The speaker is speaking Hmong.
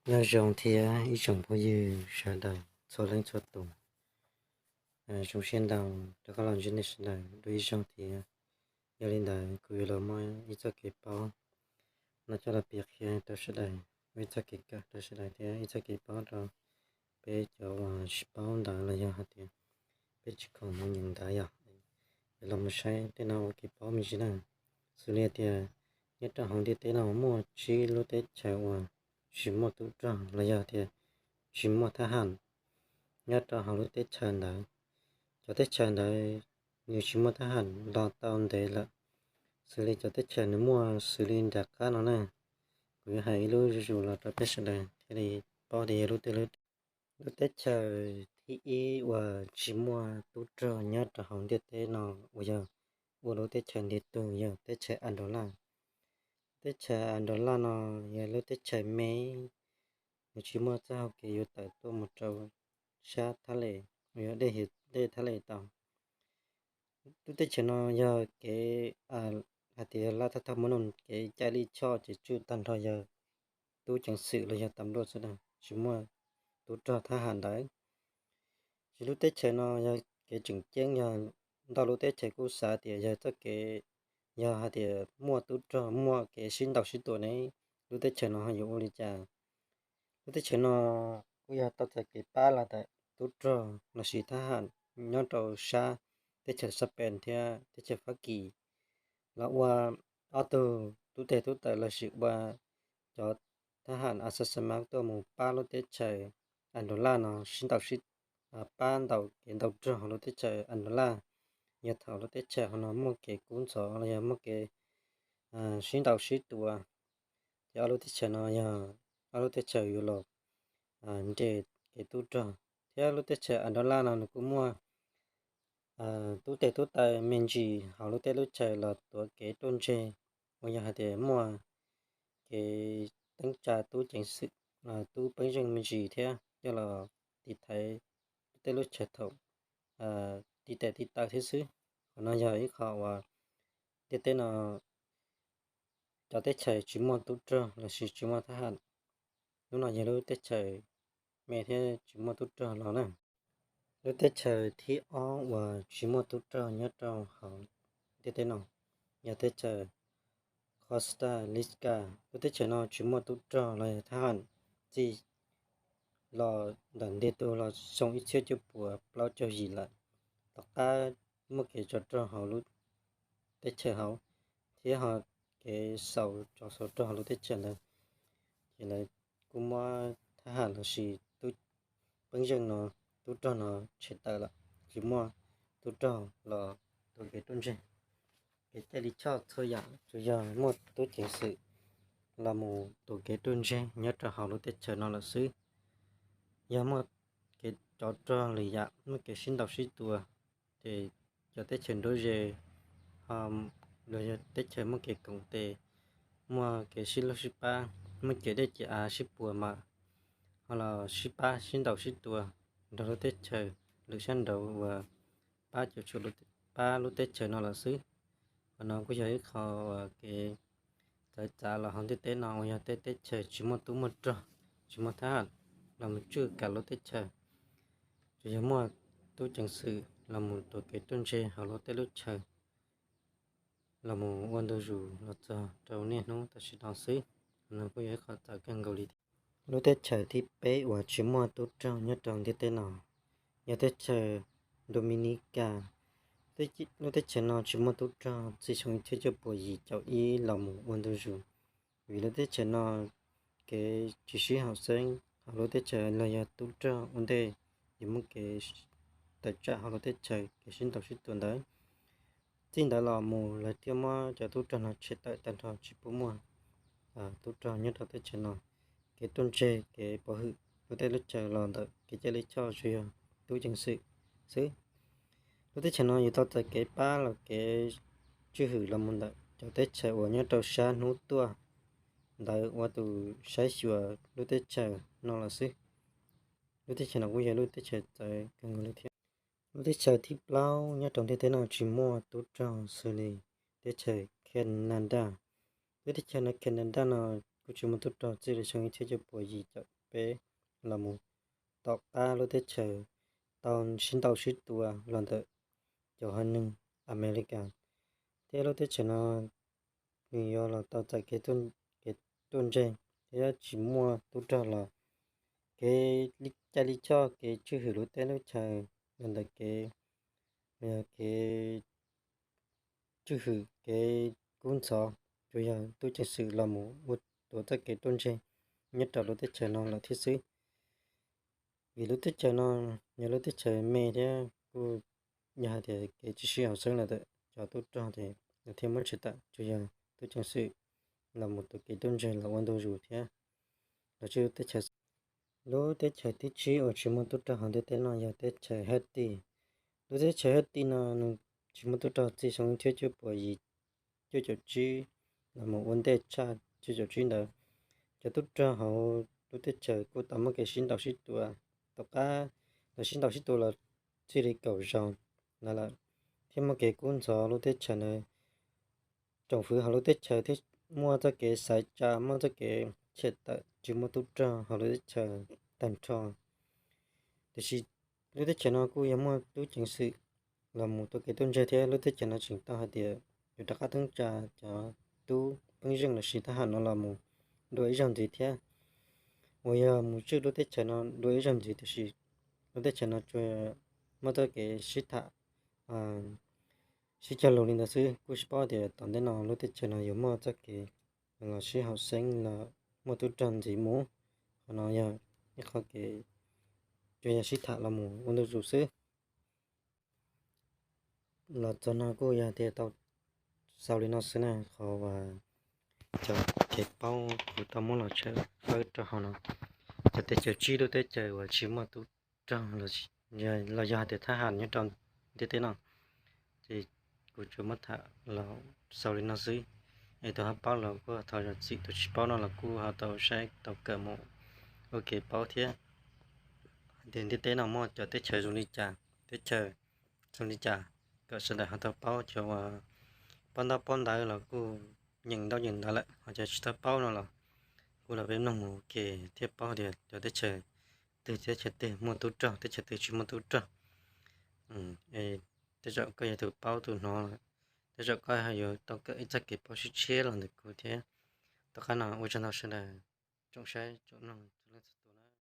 Nyob zoo thiab ib tsoom phooj ywg sawv daws txhua leej txhua tus, zoo siab ntau rov qab los ntsib nej sawv daws dua ib zaug thiab. Yog li ntawd kuv yuav los muab ib txoj kev paub no coj los piav qhia rau sawv daws, ua ib txoj kev kawm rau sawv daws thiab ib txoj kev paub rau peb cov uas tsis paub ntawv los yog hais tias peb tsis khoom mus nyeem ntawv yog, es los mus saib tej no ua kev paub me ntsis na. Xws li tias nyob rau hauv ntiaj teb no muaj tsib lub teb chaws uas tsis muaj tub rog los yog tias tsis muaj thab ham nyob rau hauv lub teb chaws ntawd. Cov teb chaws ntawd nws tsis muaj thab ham los tau ntev lawm, xws li cov teb chaws nws muaj xws li nram qab no na. Kuv yuav hais ib lub zuj zus los rau peb sawv daws thiaj li paub tias yog lub twg lub twg. Lub teb chaws thib ib uas tsis muaj tub rog nyob rau hauv ntiaj teb no uas yog ua lub teb chaws ntiag tug yog teb chaws Andorra. Teb chaws Andorra no yog lub teb chaws me, nws tsis muaj txoj hau kev yuav tawm tuaj mus rau sab thab les, yog dej, dej thab les tau. Lub teb chaws no yog kev hais tias lab thaj thaj muab no kev caij lij choj ces tsuj tag nrho yog tub ceev xwm los yog tas npluaj xwb, tsis muaj tub rog thab ham ntawd. Ces lub teb chaws no yog kev tseem ceeb yog ntau lub teb chaws kuj xav tias yog txoj kev, yog hais tias muaj tub rog muaj kev sib ntaus sib tua ne, lub teb chaws no ho yuav ua li cas. Lub teb chaws no kuj yog tau txais kev pab los ntawm tub rog lossis thab ham nyob rau sab teb chaws Xab Pees thiab teb chaws Fab Kis los ua ob tug tub teg tub taws lossis ua cov thab ham Asasamab tuaj mus pab lub teb chaws Andorra no sib ntaus sib, pab ntaus kev ntaus rog hauv lub teb chaws Andorra. Yog thaum lub teb chaws hauv no muaj kev kub ntxhov los yog muaj kev sib ntaus sib tua, ces ob lub teb chaws no yog ob lub teb chaws yuav los nres kev tub rog. Thiab lub teb chaws Andorra no nws kuj muaj tub teg tub taws me ntsis hauv lub teb lub chaws los tuav kev ruaj ntseg, uas yog hais tias muaj kev teeb tsa tub ceev xwm, tub peeb zeej me ntsis thiab coj los tiv thaiv lub teb lub chaws thaum tib tes tib taw thiab xwb. Qhov no yog ib qho uas ntiaj teb no cov teb chaws tsis muaj tub rog lossis tsis muaj thab ham, lub no yog lub teb chaws me thiab tsis muaj tub rog los na. Lub teb chaws thib ob uas tsis muaj tub rog nyob rau hauv ntiaj teb no yog teb chaws Costa Rica. Lub teb chaws no tsis muaj tub rog los yog thab ham txij los ntawm ntiag tug los xyoo ib txhiab cuaj puas plaub caug yim lawm. Tom qab muaj kev tsov rog hauv lub teb chaws hauv thiab ho kev xaus tsov xaus rog hauv lub teb chaws ntawd, ces lawv kuj muab thab ham lossis tub peeb zeej no, tub rog no tshem tawm lawm, tsis muaj tub rog los tuav kev ruaj ntseg, kev caij lij choj txhua yam tsuas yog muaj tub ceev xwm los mus tuav kev ruaj ntseg nyob rau hauv lub teb chaws no lawm xwb. Yog muaj kev tsov rog lwm yam, muaj kev sib ntaus sib tua, ces cov teb chaws nruab ze ho los yog teb chaws muaj kev koom tes, muaj kev sib hlub sib pab, muaj kev dej ciam av sib puas mas ho los sib pab sib ntaus sib tua nrog lub teb chaws lwm sab nraud uas pab cuam tshuam, pab lub teb chaws no lawm xwb. Qhov no kuj yog ib qho uas kev txawv txav los hauv ntiaj teb no uas yog tej teb chaws tsis muaj tub muaj rog, tsis muaj thab ham los mus tswj kav lub teb chaws, tsuas yog muaj tub ceev xwm los mus tuav kev ruaj ntseg hauv lub teb lub chaws los mus ua ntu zus los txog rau niaj hnub tam sim no xwb. Qhov no kuj yog ib qho txawv kawg nkaus li thiab. Lub teb chaws thib peb uas tsis muaj tub rog nyob rau ntiaj teb no yog teb chaws Dominica. Lub teb chaws no tsis muaj tub rog txij xyoo ib txhiab cuaj puas yim caum ib los mus ua ntu zus, vim lub teb chaws no kev tsis sib haum xeeb hauv lub teb chaws los yog tub rog ua ntej yuav muaj kev tawm tsam hauv lub teb chaws, kev sib ntaus sib tua ntawd. Txij ntawd los mus lawv thiaj muab cov tub rog no tshem tawm tag nrho, tsis pub muaj tub rog nyob rau teb chaws no. Kev ruaj ntseg, kev pov hwm lub teb lub chaws los ntawm kev caij lij choj tsuas yog tub ceev xwm xwb. Lub teb chaws no yus tau txais kev pab los kev tswj hwm los mus ntawm cov teb chaws uas nyob rau sab hnub tuaj ntawd ua tus saib xyuas lub teb chaws no lawm xwb. Lub teb chaws no kuj yog lub teb chaws txawv kawg nkaus li thiab. Lub teb chaws thib plaub nyob rau ntiaj teb no tsis muaj tub rog xws li teb chaws Canada. Lub teb chaws no Canada no tsis muaj tub rog txij li xyoo ib txhiab cuaj puas yim caum peb los mus tom qab lub teb chaws tau sib ntaus sib tua los ntawm cov haiv neeg Amelikas. Thiab lub teb chaws no nws yuav los tau txais kev ruaj ntseg thiab tsis muaj tub rog los kev cai li choj, kev tswj hwm lub teb lub chaws los ntawm kev, yog kev tswj hwm kev kub ntxhov, tsuas yog tub ceev xwm los mus ua tuav txoj kev ruaj ntseg nyob rau lub teb chaws no lawm thiab xwb. Vim lub teb chaws no yog lub teb chaws me thiab kuj yog hais tias kev tsis sib haum xeeb los ntawm cov tub rog ces nws thiaj muab tshem tawm, tsuas yog tub ceev xwm los mus tuav kev ruaj ntseg los ua ntu zus thiab los tswj lub teb chaws xwb. Lub teb chaws thib tsib uas tsis muaj tub rog hauv ntiaj teb no yog teb chaws Haitij. Lub teb chaws Haitij no nws tsis muaj tub rog txij xyoo ib txhiab cuaj puas yim cuaj caum tsib los mus ua ntej tshaj cuaj caum tsib ntawd. Cov tub rog hauv lub teb chaws kuj tau muaj kev sib ntaus sib tua, tom qab lawv sib ntaus sib tua los txij li kaum zaus no lawm, thiab muaj kev kub ntxhov lub teb chaws ntawd. Tsoom fwv hauv lub teb chaws thiaj muaj txoj kev xaiv tsa, muaj txoj kev chim tawm, tsis muaj tub rog hauv lub teb chaws tag nrho. Tiam sis lub teb chaws no kuj yog muaj tub ceev xwm los mus tuav kev ruaj ntseg thiab lub teb chaws no tseem tau hais tias yuav rov qab teeb tsa cov tub pheej zeej lossis thab ham no los mus dua ib zaug ntxiv thiab, uas yog mus tswj lub teb chaws no dua ib zaug ntxiv. Tiam sis lub teb chaws no tsuas muaj txoj kev sib tham, sib cog lus li ntawd xwb, kuj tsis paub tias tom ntej no lub teb chaws no yuav muaj txoj kev los sib haum xeeb los muaj tub rog ntxiv mus. Qhov no yog ib qho kev tsuas yog sib tham los mus ua ntu zus xwb. Los txog no kuj yog tias tau xaus li no xwb na, qhov uas cov kev paub kuv tau muab los tshawb fawb rau hauv no, cov teb chaws tsib lub teb chaws uas tsis muaj tub rog los yog hais tias thab ham nyob rau ntiaj teb no, ces kuv tsuas muab tham los xaus li no xwb. Es tus ho paub los kuj thov zam txim, tus tsis paub no los kuj ho tau saib tau kawm mus ua kev paub thiab. Hais tias ntiaj teb no muaj cov teb chaws zoo li cas, teb chaws zoo li cas, kom sawv daws ho tau paub. Cov uas paub ntaub paub ntawv los kuj nyeem ntaub nyeem ntawv lawm, ho cov tsis tau paub no los kuj los peb mloog mus ua ke thiab paub tias cov teb chaws twg, teb chaws twg muaj tub rog, teb chaws twg tsis muaj tub rog. Tej zaum koj yog tus paub tus hnov, tej zaum koj yuav tau kawm ib txoj kev paub tshiab tshiab los ntawm kuv thiab. Tom qab no ua tsaug ntau sawv daws tsoom saib tsoom mloog.